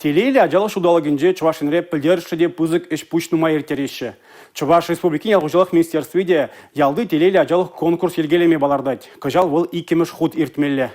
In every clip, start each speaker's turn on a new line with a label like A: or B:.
A: Телейлӗ ачалӑх ҫулталӑкӗнче Чӑваш Енре пӗлтерӗшлӗ те пысӑк ӗҫ-пуҫ нумай ирттереҫҫӗ. Чӑваш Республикин ял хуҫалӑх министерстви те ялти телейлӗ ачалӑх конкурс йӗркелеме палӑртать. Кӑҫал вӑл иккӗмӗш хут иртмелле.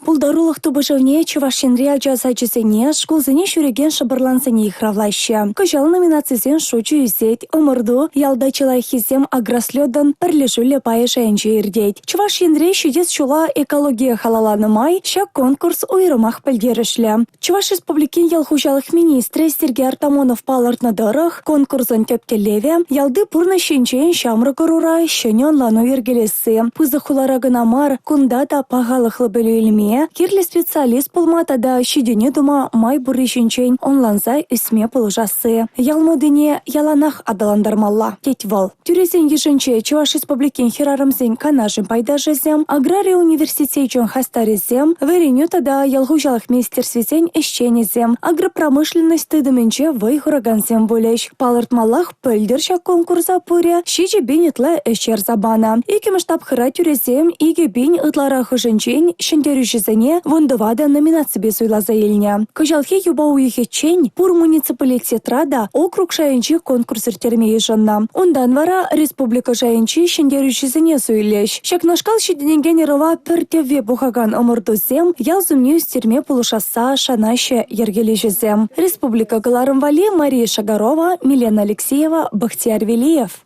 B: Пултарулӑх тупӑшӑвне Чӑваш Енри ача сачӗсене, шкулсене ҫӳрекен шӑпӑрлансене йыхравлаҫҫӗ. Кӑҫал номинацисен шучӗ ӳсет. Ӑмӑрту «Ялта чи лайӑххисем» агрослетӑн пӗрлешӳллӗ пайӗ шайӗнче иртет. Чӑваш Енре ҫитес ҫула экологие халалланӑ май ҫак конкурс уйрӑмах пӗлтерӗшлӗ. Чӑваш Республикин ял хуҫалӑх министрӗ Сергей Артамонов палӑртнӑ тӑрӑх, конкурсӑн тӗп тӗллевӗ – ялти пурнӑҫ ҫинчен ҫамрӑк ӑрура ҫӗнӗ ӑнлану йӗркелесси. Пысӑк хулара кӑна мар, кунта та пахалӑхлӑ пӗлӳ илме, кирлӗ специалист пулма тата ҫитӗнӳ тума май пурри ҫинчен ӑнланса ӳсме пулӑшасси. Ял модине яланах аталантармалла, тет вӑл. Тӳресен йышӗнче Чӑваш Республикин хӗрарӑмсен канашӗн пайташӗсем, аграри университечӗн хастарӗсем, вӗренӳ тата ял хуҫалӑх министерствисен ӗҫченӗсем, агропромышленность тытӑмӗнче вӑй хуракансем пулӗҫ. Палӑртмаллах, пӗлтӗр ҫак конкурса пурӗ 7 пин ытла ӗҫ ярса панӑ. Иккӗмӗш тапхӑра тӳресем 2 пин ытларахӑшӗнчен ҫӗнтерӳҫӗсене 14 номинаципе суйласа илнӗ. Кӑҫалхи юпа уйӑхӗччен пур муниципалитетра та округ шайӗнчи конкурс ирттерме йышӑннӑ. Унтан вара республика шайӗнчи ҫӗнтерӳҫӗсене суйлӗҫ. Ҫакнашкал ҫитӗнекен ӑрӑва пӗр тӗвве пухакан ӑмӑртусем ял сумне ӳстерме пулӑшасса шанаҫҫӗ йӗркелӳҫӗсем. Республика кӑларӑм валли Мария Шагарова, Милена Алексеева, Бахтияр Велиев.